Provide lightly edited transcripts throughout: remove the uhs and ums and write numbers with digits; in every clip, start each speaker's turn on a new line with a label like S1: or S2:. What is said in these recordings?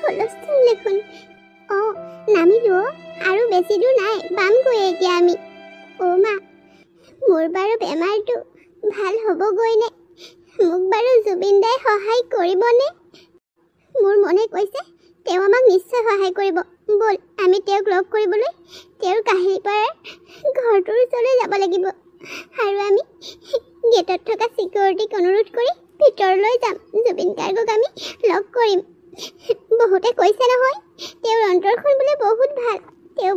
S1: হুলস্থুল দেখোন। অঁ, নামিলোঁ আৰু বেছি দূৰ নাই, পামগৈ এতিয়া আমি। অ' মা, মোৰ বাৰু বেমাৰটো ভাল হ'বগৈ নে? মোক বাৰু জুবিন দাই সহায় কৰিবনে? মোৰ মনে কৈছে তেওঁ আমাক নিশ্চয় সহায় কৰিব। ব'ল, আমি তেওঁক লগ কৰিবলৈ তেওঁৰ কাহিলীপাৰাৰ ঘৰটোৰ ওচৰলৈ যাব লাগিব আৰু আমি গেটত থকা ছিকিউৰিটিক অনুৰোধ কৰি ভিতৰলৈ যাম। জুবিন গাৰ্গক আমি লগ কৰিম। বহুতে কৈছে নহয়, তেওঁৰ অন্তৰখন বোলে বহুত ভাল, তেওঁ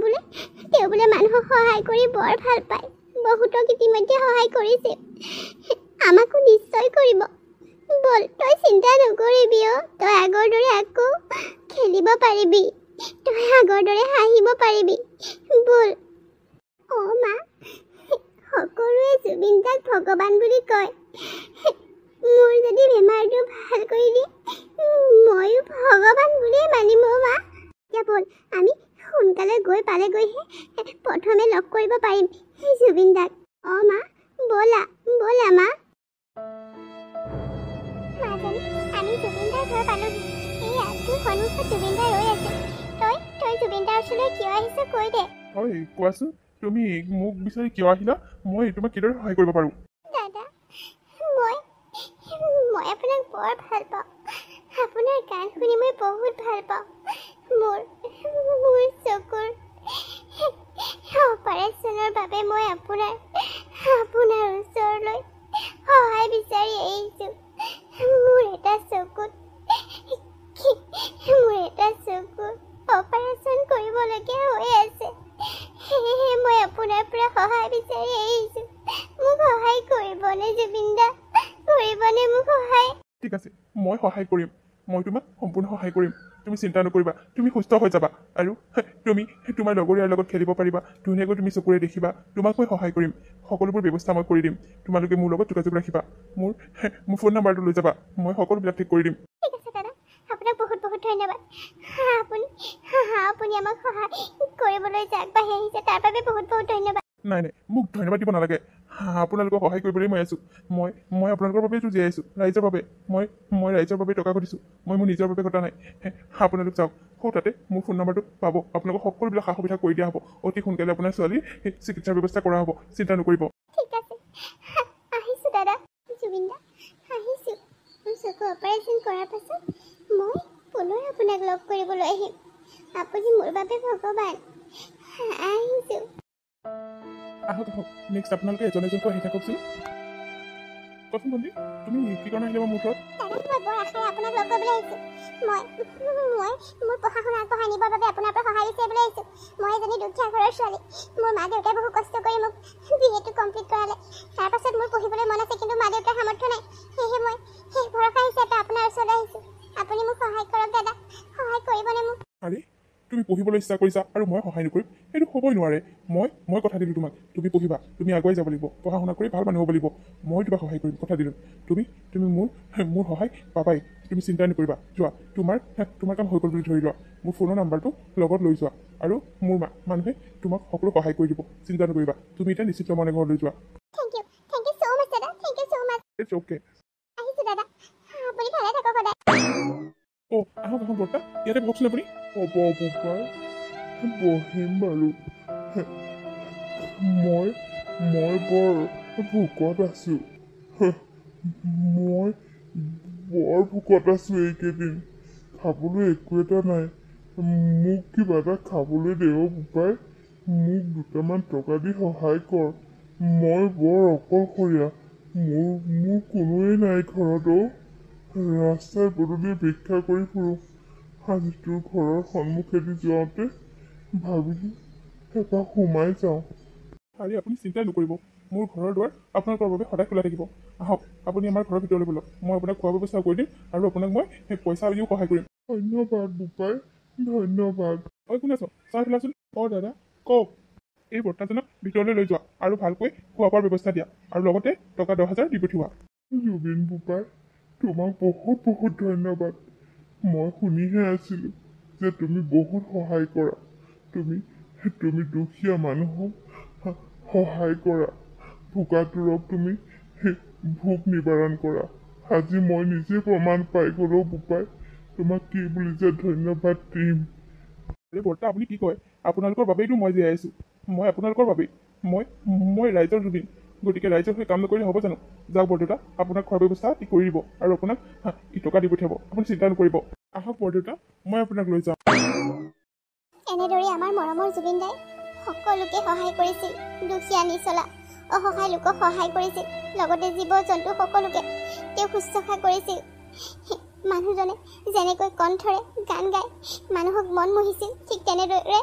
S1: বোলে মানুহক সহায় কৰি বৰ ভাল পায়, বহুতক ইতিমধ্যে সহায় কৰিছে, আমাকো নিশ্চয় কৰিব। ব'ল, তই চিন্তা নকৰিবি অ', তই আগৰ দৰে আকৌ খেলিব পাৰিবি, তই আগৰ দৰে হাঁহিব পাৰিবি। ব'ল। অ' মা, সকলোৱে জুবিন দাক ভগৱান বুলি কয়। মোৰ যদি বেমাৰটো ভাল কৰি দিয়ে, ময়ো ভগৱান বুলিয়ে মানিম অ' মা। এতিয়া ব'ল, আমি সোনকালে গৈ পালেগৈহে প্ৰথমে লগ কৰিব পাৰিম জুবিন দাক। অ' মা, ব'লা ব'লা মা। মাজনী, আমি জুবিন দাৰ ঘৰ পালোহি। এইয়া তোৰ সন্মুখত জুবিন দা ৰৈ আছে। তই জুবিন দাৰ ওচৰলৈ কিয় আহিছ কৈ দে।
S2: হয়, কোৱাচোন, তুমি মোক বিচাৰি কিয় আহিলা? মই তোমাক কিদৰে সহায় কৰিব পাৰোঁ?
S1: দাদা, মই মই আপোনাক বৰ ভাল পাওঁ। আপোনাৰ গান শুনি মই বহুত ভাল পাওঁ। মোৰ মোৰ চকুৰ অপাৰেশ্যনৰ বাবে মই আপোনাৰ আপোনাৰ ওচৰলৈ সহায় বিচাৰি আহিছোঁ। মোৰ এটা চকুত মোৰ এটা চকুৰ অপাৰেশ্যন কৰিবলগীয়া হৈ আছে, সেয়েহে মই আপোনাৰ পৰা সহায় বিচাৰি আহিছোঁ। মোক সহায় কৰিবনে জুবিন দা? কৰিবনে মোক সহায়?
S2: ঠিক আছে, মই সহায় কৰিম। মই তোমাক সম্পূৰ্ণ সহায় কৰিম, তুমি চিন্তা নকৰিবা। তুমি সুস্থ হৈ যাবা আৰু তুমি তোমাৰ লগৰীয়াৰ লগত খেলিব পাৰিবা ধুনীয়াকৈ, তুমি চকুৰে দেখিবা। তোমাক মই সহায় কৰিম, সকলোবোৰ ব্যৱস্থা মই কৰি দিম। তোমালোকে মোৰ লগত যোগাযোগ ৰাখিবা, মোৰ মোৰ ফোন নাম্বাৰটো লৈ যাবা, মই সকলোবিলাক ঠিক কৰি দিম।
S1: ঠিক আছে দাদা, আপোনাক বহুত বহুত ধন্যবাদ। আপুনি আপুনি আমাক সহায় কৰিবলৈ যে আগবাঢ়ি আহিছে, তাৰ বাবে বহুত বহুত ধন্যবাদ।
S2: নাই নাই, মোক ধন্যবাদ দিব নালাগে। আপোনালোকক সহায় কৰিবলৈ মই আছোঁ। মই মই আপোনালোকৰ বাবেইতো জীয়াই আছোঁ, ৰাইজৰ বাবে। মই মই ৰাইজৰ বাবে টকা ঘটিছোঁ, মই মোৰ নিজৰ বাবে ঘটা নাই। আপোনালোক যাওক, সৌ তাতে মোৰ ফোন নম্বৰটো পাব। আপোনালোকক সকলোবিলাক সা সুবিধা কৰি দিয়া হ'ব। অতি সোনকালে আপোনাৰ ছোৱালীৰ চিকিৎসাৰ ব্যৱস্থা কৰা হ'ব, চিন্তা নকৰিব।
S1: ঠিক আছে, আহিছোঁ দাদা। জুবিন দা, আহিছোঁ। মোৰ চকু অপাৰেশ্যন কৰাৰ পাছত মই পুনৰ আপোনাক লগ কৰিবলৈ আহিম। আপুনি মোৰ বাবে ভগৱান। আহিছোঁ।
S2: আহক আহক, নেক্সট আপোনালোকে এজন এজনকৈ আহি থাককচোন। কোৱাচোন ভণ্টি, তুমি কি কাৰণে আহিলা মোৰ ওচৰত?
S1: দাদা, মই বৰ আশাৰে আপোনাক লগ কৰিবলৈ আহিছোঁ। মই মই মোৰ পঢ়া শুনা আগবঢ়াই নিবৰ বাবে আপোনাৰ পৰা সহায় বিচাৰিবলৈ আহিছোঁ। মই এজনী দুখীয়া ঘৰৰ ছোৱালী। মোৰ মা দেউতাই বহু কষ্ট কৰি মোক বি এটো কমপ্লিট কৰালে। তাৰপাছত মোৰ পঢ়িবলৈ মন আছে, কিন্তু মা দেউতাৰ সামৰ্থ্য নাই। সেয়েহে মই শেষ ভৰসা হিচাপে আপোনাৰ ওচৰলৈ আহিছোঁ। আপুনি মোক সহায় কৰক দাদা, সহায় কৰিবনে মোক?
S2: আৰে, তুমি পঢ়িবলৈ ইচ্ছা কৰিছা আৰু মই সহায় নকৰিম, সেইটো হ'বই নোৱাৰে। মই মই কথা দিলোঁ তোমাক, তুমি পঢ়িবা, তুমি আগুৱাই যাব লাগিব, পঢ়া শুনা কৰি ভাল মানুহ হ'ব লাগিব। মই তোমাক সহায় কৰিম, কথা দিলোঁ। তুমি তুমি মোৰ মোৰ সহায় পাবাই, তুমি চিন্তা নকৰিবা। যোৱা, তোমাৰ তোমাৰ কাম হৈ গ'ল বুলি ধৰি লোৱা। মোৰ ফোনৰ নাম্বাৰটো লগত লৈ যোৱা আৰু মোৰ মানুহে তোমাক সকলো সহায় কৰি দিব, চিন্তা নকৰিবা। তুমি এতিয়া নিশ্চিত মনে ঘৰলৈ যোৱা।
S1: Thank you, thank you so much দাদা, thank you so much.
S2: It's okay.
S1: আহিছোঁ দাদা, আপুনি ভালে থাকক সদায়।
S2: অ' আহক আহক বৰ্তা, ইয়াতে বহকচোন আপুনি।
S3: হ'ব বোপাই, বহিম বাৰু। মই মই বৰ ভোকত আছোঁ, মই বৰ ভোকত আছোঁ। এইকেইদিন খাবলৈ একো এটা নাই। মোক কিবা এটা খাবলৈ দে অ' বোপাই। মোক দুটামান টকা দি সহায় কৰ। মই বৰ অকলশৰীয়া, মোৰ মোৰ কোনোৱেই নাই ঘৰত অ'। ৰাস্তাই পদূলিয়ে ভিক্ষা কৰি ফুৰোঁ। আজি তোৰ ঘৰৰ সন্মুখেদি যাওঁতে ভাবিলোঁ এপাক সোমাই যাওঁ।
S2: আৰে, আপুনি চিন্তাই নকৰিব, মোৰ ঘৰৰ দুৱাৰ আপোনালোকৰ বাবে সদায় খোলা থাকিব। আহক, আপুনি আমাৰ ঘৰৰ ভিতৰলৈ ব'লক। মই আপোনাক খোৱা ব্যৱস্থা কৰি দিম আৰু আপোনাক মই সেই পইচা দিও সহায় কৰিম।
S3: ধন্যবাদ বোপাই, ধন্যবাদ।
S2: ঐ, কোন আছ? চাহ তোলাচোন। অঁ দাদা, কওক। এই বৰ্তাজনক ভিতৰলৈ লৈ যোৱা আৰু ভালকৈ খোৱা বোৱাৰ ব্যৱস্থা দিয়া আৰু লগতে টকা 10,000 দি পঠিওৱা।
S3: জুবিন বোপাই, তোমাক বহুত বহুত ধন্যবাদ। মই শুনিহে আছিলোঁ যে তুমি বহুত সহায় কৰা, তুমি তুমি দুখীয়া মানুহক সহায় কৰা, ভোকাতুৰক তুমি ভোক নিবাৰণ কৰা। আজি মই নিজে প্ৰমাণ পাই গ'লো বোপাই। তোমাক কি বুলি যে ধন্যবাদ দিম।
S2: আৰে বৰ্তা, আপুনি কি কয়? আপোনালোকৰ বাবেইতো মই জীয়াই আছোঁ। মই আপোনালোকৰ বাবেই, মই মই ৰাইজৰ জুবিন, গতিকে ৰাইজৰ হৈ কাম নকৰিলে হ'ব জানো? যাওক বৰদেউতা, আপোনাক খোৱাৰ ব্যৱস্থা ই কৰি দিব আৰু আপোনাক ই টকা দি পঠিয়াব, আপুনি চিন্তা নকৰিব। আহক বৰদেউতা, মই আপোনাক লৈ যাওঁ।
S1: এনেদৰে আমাৰ মৰমৰ জুবিন দাই সকলোকে সহায় কৰিছিল, দুখীয়া নিচলা অসহায় লোকক সহায় কৰিছিল, লগতে জীৱ জন্তু সকলোকে তেওঁ শুশ্ৰূষা কৰিছিল। মানুহজনে যেনেকৈ কণ্ঠৰে গান গাই মানুহক মন মুহিছিল, ঠিক তেনেদৰে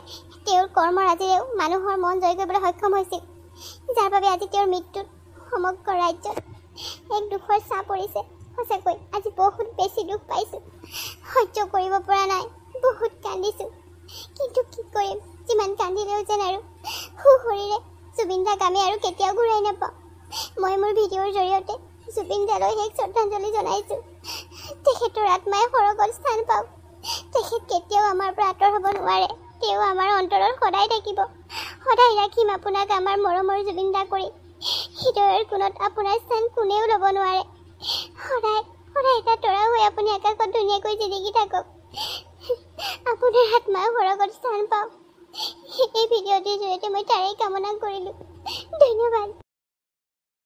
S1: তেওঁৰ কৰ্মৰাজিৰেও মানুহৰ মন জয় কৰিবলৈ সক্ষম হৈছিল, যাৰ বাবে আজি তেওঁৰ মৃত্যুত সমগ্ৰ ৰাজ্যত এক দুখৰ ছাঁ পৰিছে। সঁচাকৈ আজি বহুত বেছি দুখ পাইছোঁ, সহ্য কৰিব পৰা নাই, বহুত কান্দিছোঁ। কিন্তু কি কৰিম, যিমান কান্দিলেও যেন আৰু সুশৰীৰে জুবিন দাক আমি আৰু কেতিয়াও ঘূৰাই নাপাওঁ। মই মোৰ ভিডিঅ'ৰ জৰিয়তে জুবিন দালৈ শেষ শ্ৰদ্ধাঞ্জলি জনাইছোঁ। তেখেতৰ আত্মাই সৰগত স্থান পাওক। তেখেত কেতিয়াও আমাৰ পৰা আঁতৰ হ'ব নোৱাৰে, তেওঁ আমাৰ অন্তৰত সদায় থাকিব। সদায় ৰাখিম আপোনাক আমাৰ মৰমৰ জুবিন দা কৰি। হৃদয়ৰ কোণত আপোনাৰ স্থান কোনেও ল'ব নোৱাৰে। সদায় সদায় এটা তৰা হৈ আপুনি আকাশত ধুনীয়াকৈ জিলিকি থাকক। আপোনাৰ আত্মাই সৰগত স্থান পাওক, এই ভিডিঅ'টিৰ জৰিয়তে মই তাৰেই কামনা কৰিলোঁ। ধন্যবাদ।